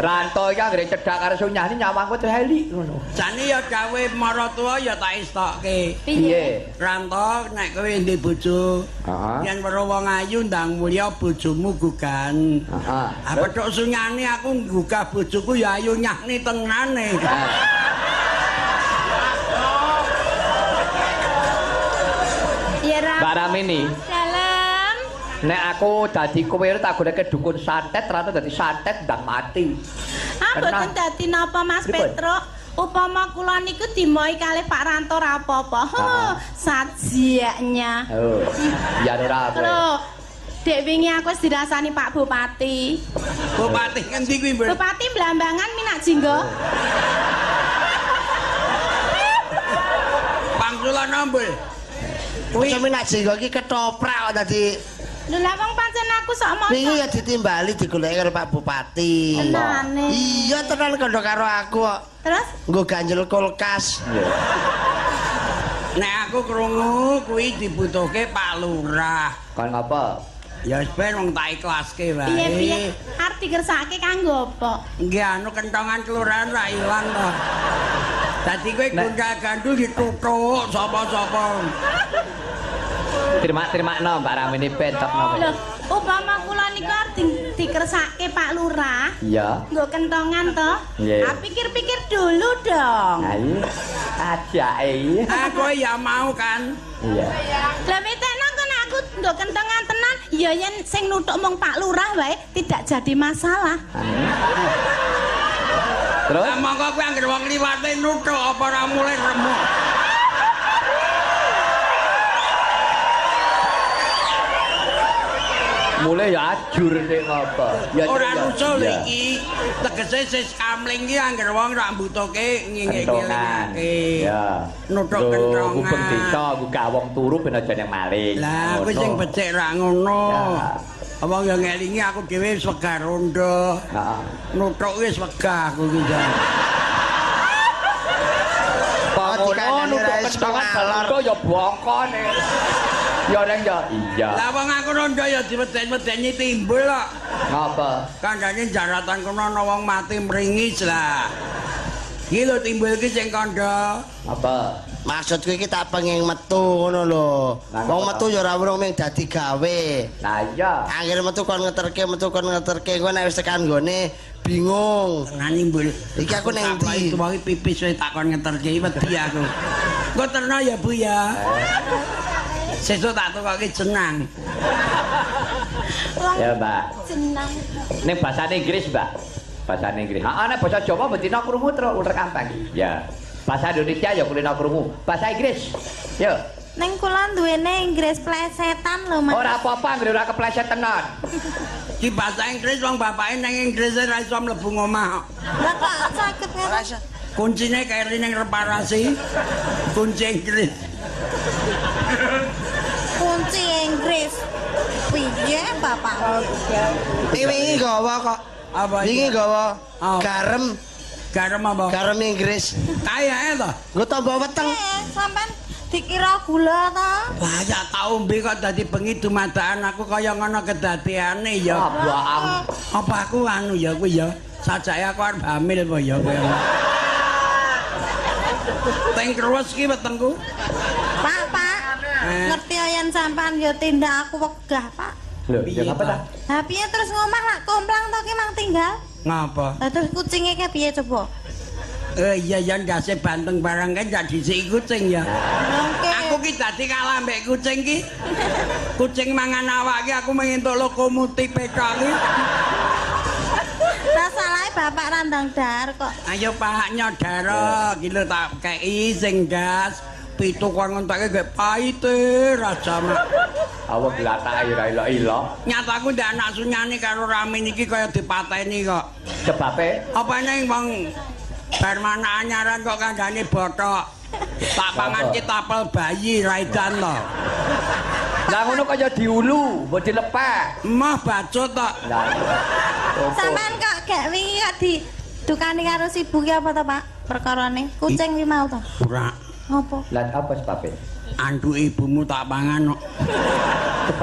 Ranto iki anggere cedhak karo Sunyani nyawangku terus elik ngono. Jane ya gawe maratuwa ya tak estokke. Piye? Ranto nek kowe ndek bojo, yen weruh wong ayu ndang mulya bojomu gugan. Heeh. Ah petuk Sunyani aku nggugah bojoku ya ayu nyahni tenane. Ya ra. Mbak Ramini. Dalem. Nek aku dadi kowe tak goleke dukun santet, ternyata dadi santet ndang mati. Ah mboten dadi napa Mas Petruk. Upama kula niku dimoi kalih Pak Ranto ra apa-apa. Sajiaknya. Oh. Ya ora kowe. Lho, dek wingi aku wis dirasani Pak Bupati. Bupati ngendi kuwi, Mbak? Bupati Blambangan Minak Jinggo. Pangsulan Mbul. Kuwi Minak Jinggo iki ketoprak kok dadi. Lho lah wong pancen aku sok maca. Wingi ya ditimbali digoleki karo Pak Bupati. Tenane. Iya tenan kandha karo aku kok. Terus nggo ganjel kulkas. Iya. Nek aku krungu kuwi dibutuhke Pak Lurah. Kon ngapa? Ya wis ben wong tak ikhlaske wae. Piye-piye arep dikersake kanggo apa? Nggih anu kentongan kelurahan ra ilang to. Dadi kowe gondal-gandul dituthuk sapa-sapa. Terima-terimakno Mbak Ramini ben tokno. Lho, upama kula niku arep dikersake Pak Lurah. Iya. Nggo kentongan to? Ah pikir-pikir dulu dong. Ha iya. Ajake. Aku ya mau kan. Iya. Lah mitekno kon aku nggo kentongan tenan, ya yen sing nuthuk mung Pak Lurah wae tidak jadi masalah. Terus lah mongko kuwi anggere wong liwate nuthuk apa ora mulih remuk. Mulai ya ajur sing apa. Ya ora rusuh iki. Tegese sis kamling iki anggere wong ra mbutuhke ngingik-ngilingake. Ya. Nuthuk kentongan. Gubeng desa gugah wong turu ben aja nang maling. Lah kuwi sing becik ra ngono. Wong ya ngelingi aku dhewe wis wegah rondo. Heeh. Nuthuk wis wegah aku iki. Ngono nuthuk kentongan rondo ya bongkone. Ya neng ya. Iya. Lah wong aku rondo ya diweden-wedeni timbul kok. Ngapa? Kandhane jaratan kono ana wong mati mringis lah. Iki lho timbul iki sing kandha. Apa? Maksudku iki tak pengen metu ngono lho. Wong metu ya ora urung mung dadi gawe. Lah iya. Anggere metu kon ngeterke, metu kon ngeterke, engko nek wis tekan nggone bingung. Tenani mbul. Iki aku ning ndi? Wong pipis wis tak kon ngeterke wedi aku. Engko terno ya Bu ya. Sesuk tak tukoke jenang. Ya, Mbak. Jenang. Ning bahasa Inggris, Mbak. Bahasa Inggris. Heeh, nek basa Jawa betina krungu terus uler kampang. Ya. Bahasa Indonesia ya kulino krungu. Bahasa Inggris. Yo. Ning kula duwene Inggris plesetan lho, Mas. Ora apa-apa, anggere ora kepleset tenan. Ki bahasa Inggris wong bapake ning Inggris ora iso mlebu ngomah. Lah kok saged ngono? Kuncine keri ning reparasi. Kunci Inggris. Kunci Inggris. Piye bapak? Wingi gawa kok. Apa? Wingi gawa garam. Garam apa? Garam Inggris. Kayake to. Nggo tambah weteng. Sampean dikira gula ta? Wah, ya tak ombe kok dadi bengi dumadakan aku kaya ngono kedadeane ya. Apa aku anu ya kuwi ya? Sajake aku arep hamil apa ya kowe. Teng kruwes ki wetengku. Pak, Pak. Ngerti yen sampean ya tindak aku wegah, Pak. Lho, ya ngapa ta? Lah piye terus ngomah lak komplang to ki mang tinggal? Ngapa? Lah terus kucinge ki piye coba? Iya ya ndase banteng barang kan ndak dhisiki kucing ya. Aku ki dadi kalah mbek kucing ki. Kucing mangan awak ki aku mengentuk lokomotif petok ki. Lah salahe bapak randang dar kok. Ayo Pak nyodara iki lho tak kei sing gas. Pitu kon ngenteke gek paite raja mak. Awak glatake ora ilok-ilok. Nyataku ndak anak Sunyani karo Ramin iki kaya dipateni kok. Sebabe apa ning wong bar mana anyaran kok kandhane bothok. Tak pangan ki tapel bayi ra edan to. Lah ngono kaya diulu, mbok dilepek. Mah bacut tok. Lah. Sampean kok gek wingi kok didukani karo sibuk ki apa to, Pak? Perkarane kucing kuwi mau to? Ora. Apa? Lah apa sebabe? Anduk ibumu tak pangan kok.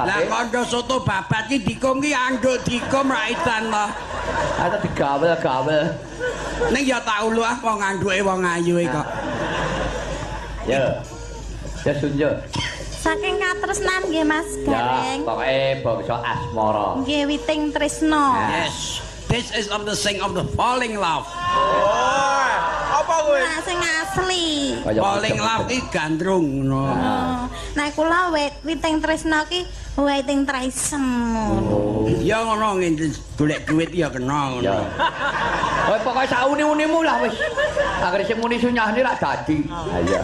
Lah kandha soto babat ki dikum ki anduk dikum ra idan to. Atau digawel-gawel. Ning ya tak ulu ah wong anduke wong ayu e kok. Ya. Ya sunjo. Saking katresnan nggih Mas Gareng. Ya, pokoke bangsa asmara. Nggih witing tresna. Yes. This is of the sing of the falling love. Oh, apa kuwi? Nah, sing asli. Falling love ki gandrung ngono. Nek kula witing tresna ki witing tresem. Ya ngono golek duit ya kena ngono. Oh, pokoke sauni-unimu lah wis. Anggere sing muni sunyahne rak dadi. Ha iya.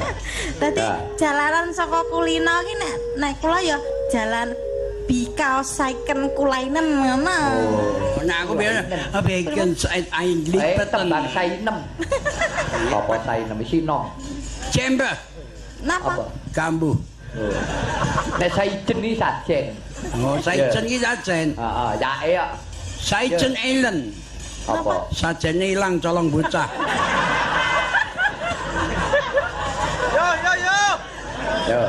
Dadi jalaran saka kulino ki nek kula ya jalan because second kulainen ngono. Nek aku biyen bacon said I glipeten tembang sainem. Apa sainem sinom? Chamber. Napa? Gambuh. Nek saiden iki sajen. Oh, saiden iki sajen. Heeh, yake kok. Saiden Island. Apa? Sajene ilang colong bocah. Yo yo yo. Yo.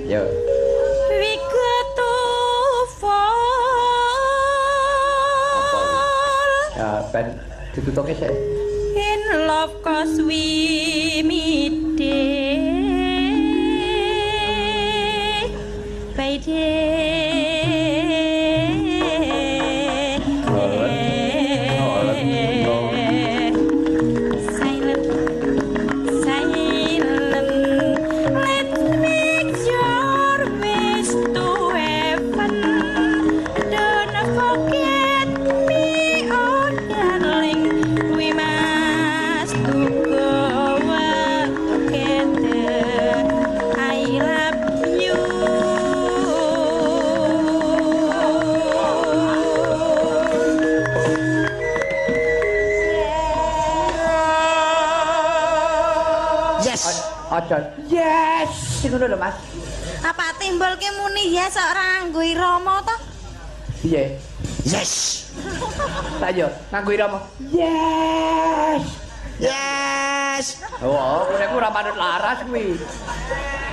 Yo. We go to fall. Ya, ben ditutuke sik. In love cause we meet day by day. Silent, silent. Let's make your wish to heaven. Don't forget me, oh darling. We must to go together. I love you. Yes. Aja. Yes, ngono lho Mas. Apa timbul ki muni yes ora nganggo irama to? Piye? Yes. Ta yo nganggo irama. Yes. Yes. Oh, kowe ora manut laras kuwi.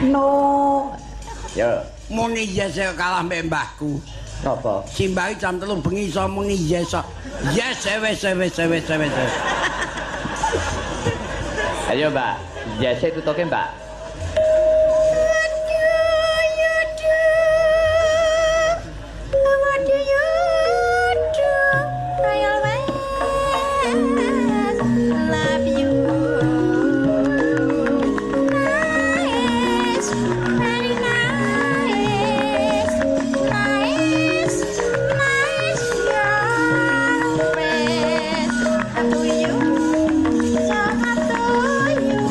No. Yo, Muni yes kalah mbek mbahku. apa? Simbah jam 3 bengi iso muni yes. Yes wis wis wis wis. Ayo, Mbak. Yes tutuke, Mbak. What do you do? What do you do? I always love you. Nice, very nice, nice, nice your face. Up to you, so up to you.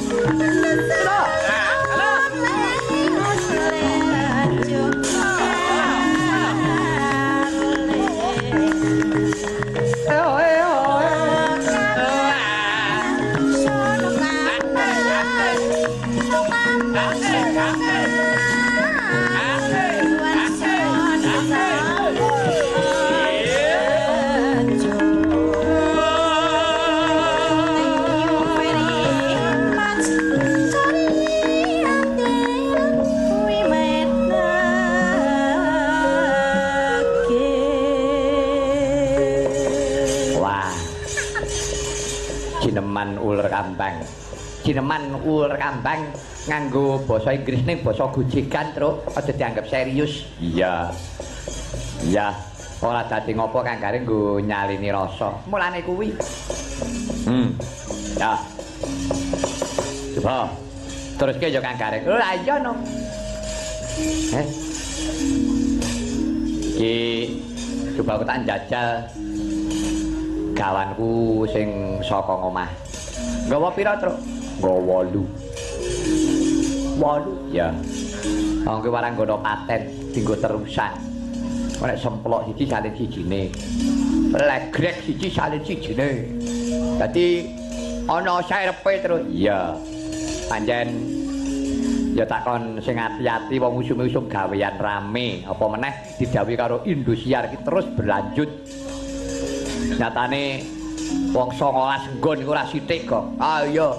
Wah. Jineman uler kambang. Jineman uler kambang nganggo basa Inggris ning basa gojegan, Truk. Aja dianggap serius. Iya. Iya, ora dadi ngopo Kang Gareng nggo nyalini rasa. Mulane kuwi. Ya. Coba. Teruske ya Kang Gareng. Lha iya no. Eh. Iki coba aku tak njajal gawanku sing saka ngomah. Nggawa pira, Truk? Nggawa 8. 8? Ya. Wong kuwi warang nggono paten dienggo terusan. Nek semplok siji salin sijine. Legrek siji salin sijine. Dadi ana serepe, Truk. Iya. Pancen ya takon sing ati-ati wong usum-usum gawean rame, apa meneh didhawuhi karo Indosiar iki terus berlanjut. Nyatane Wong 19 nggon iku ora sithik kok. Ah iya.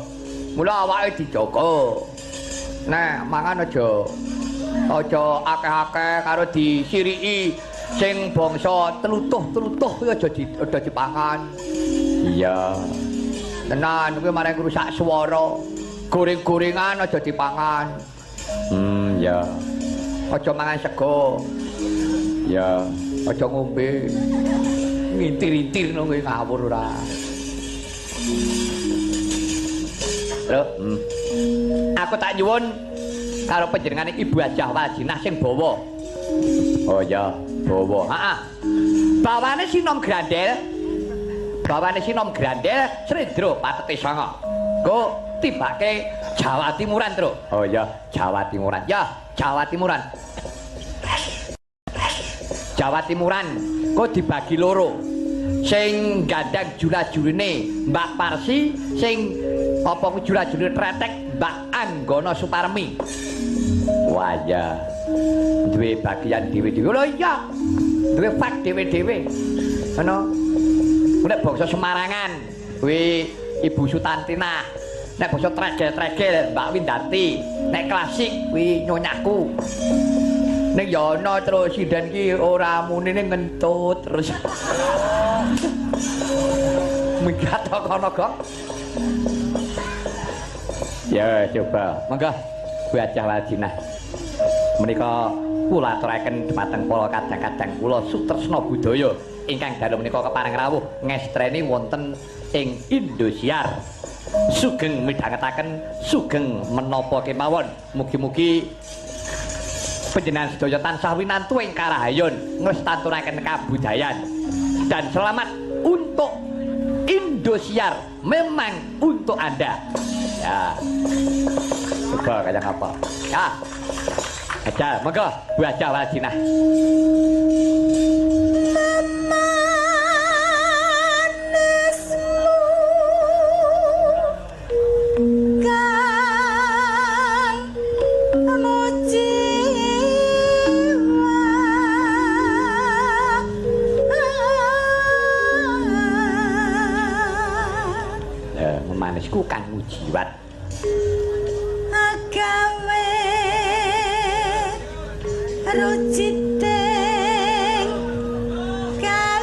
Mula awake dijaga. Nek mangan aja aja akeh-akeh karo disiriki sing bangsa tlutuh-tlutuh kuwi aja aja dipangan. Iya. Tenan kuwi marang ngrusak swara. Goreng-gorengan aja dipangan. Ya. Aja mangan sego. Ya, aja ngombe. Ngintir-intir ngono kuwi ngawur ora. Lho, Aku tak nyuwun karo panjenengane Ibu Hajah Waljinah sing bawa. Oh iya, bawa. Heeh. Bawane Sinom Grandel. Bawane Sinom Grandel Srendra Patete Sanga. Engko tibake Jawa Timuran, Tru. Oh iya, Jawa Timuran. Ya, Jawa Timuran. Jawa Timuran kok dibagi loro. Sing gandang jula-juline Mbak Parsi, sing apa ku jula-juline tretek Mbak Anggana Suparmi. Wah iya. Duwe bagian dhewe-dhewe. Lho iya. Duwe fak dhewe-dhewe. Ngono. Nek bangsa Semarangan kuwi Ibu Sutantinah. Nek bangsa tregel-tregel Mbak Windarti. Nek klasik kuwi nyonyahku. Ning ya ana terus sinden ki ora munine ngentut terus. Minggat kono, Gong. Ya coba, monggo Bu Hajah Waljinah. Menika kula aturaken dhumateng para kadang-kadang kula sutresna budaya ingkang dalu menika kepareng rawuh ngestreni wonten ing Indosiar. Sugeng midhangetaken, sugeng menapa kemawon. Mugi-mugi panjenengan sedaya tansah winantu ing karahayon nglestanturaken kabudayan. Dan selamat untuk Indosiar, memang untuk Anda. Ya. Coba kayak apa? Ya. Aja, monggo Bu Hajah Waljinah. Memanisku kang mujiwat. Agawe ruciting kalih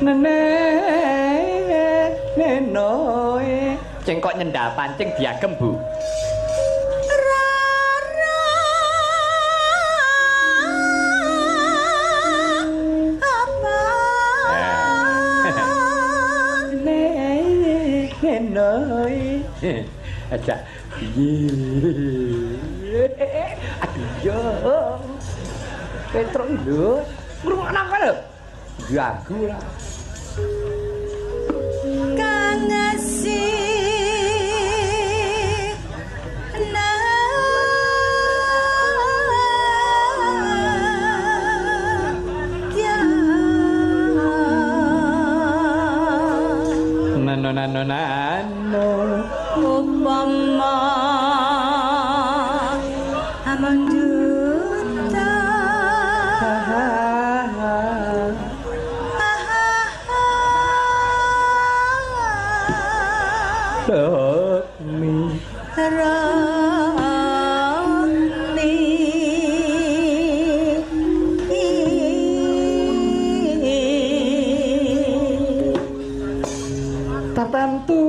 nene nenoe cengkok nyendal pancing diagem Bu. Aja. Aduh yo. Petruk lho. Ngrungokno apa lho? Ganggu lah. Kang ngasih nano nano nano upama amanduta Rokmi Rokmi tertentu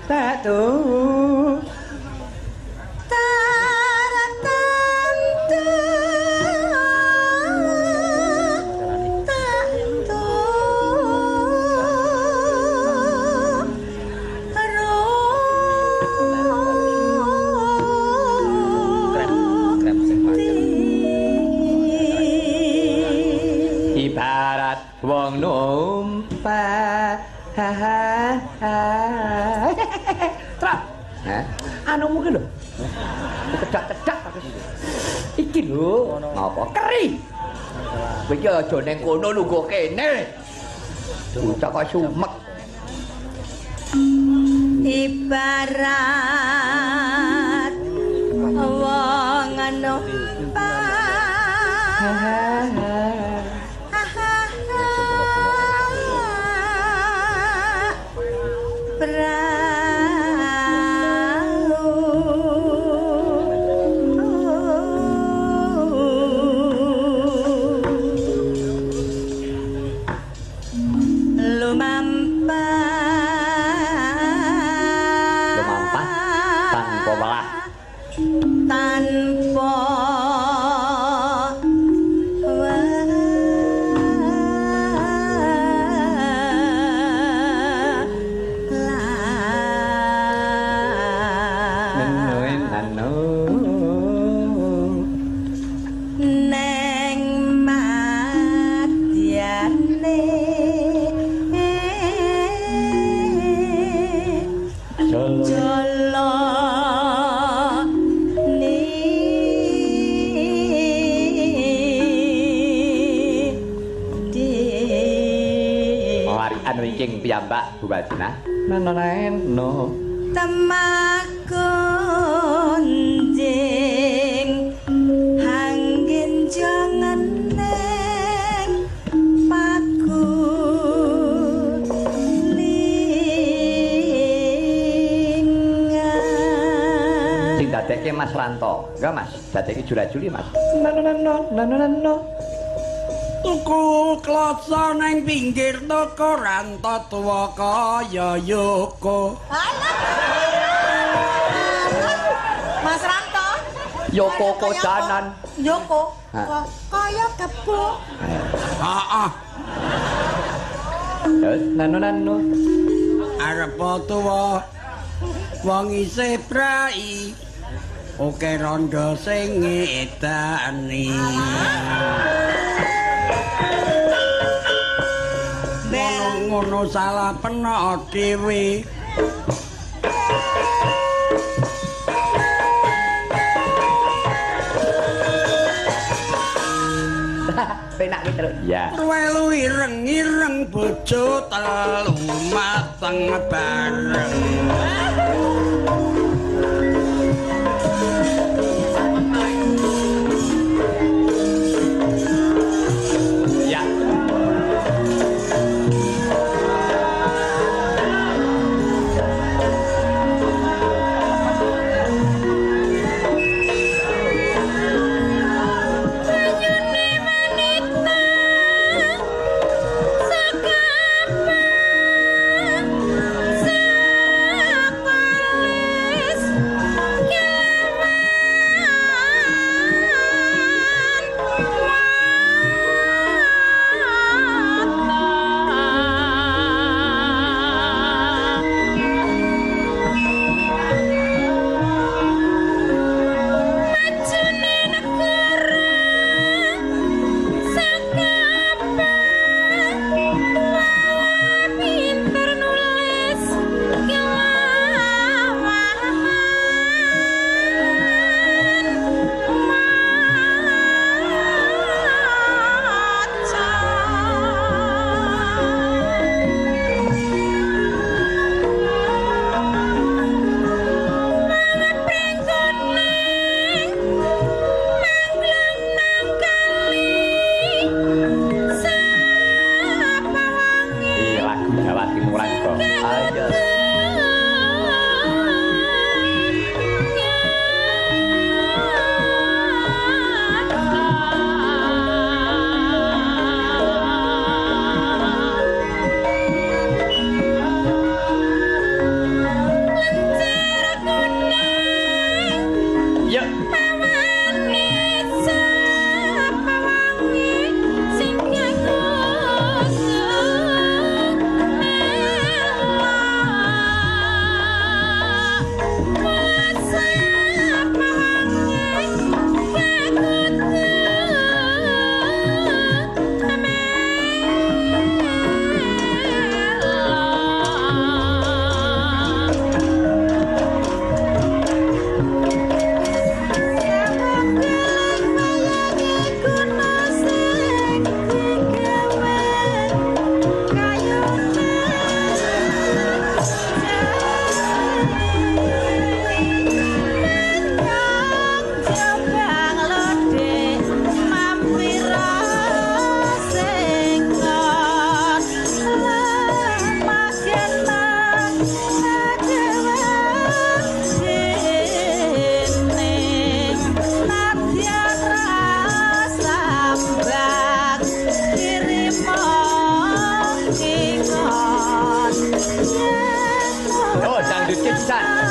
tak ibarat wong numpak. Trap. Hah? Anumu ki lho. Kedak-kedak aku. Iki lho. Ngapa? Keri. Kowe iki aja ning kono lungguh kene. Bocah kok sumek. Ibarat wong numpak wingking piyambak Bu Wajinah. Nano Temakunjing hanggin jangan neng paku lingan. Sing dadekke Mas Ranto. Enggak Mas, dadekke jula-juli Mas. Nano nano nano. Tuku kloso nang pinggir toko Ranto tuwa kaya Yoko. Mas Ranto. Yoko kodanan. Yoko. Kaya kebo. Heeh. Terus nano nano. Arep tuwa wong isih prai. Oke rondo sing ngedani. Ngono salah peno dhewe. Penak ki terus. Ya. Welu ireng-ireng bojo telu mateng bareng. Ya. Pisan.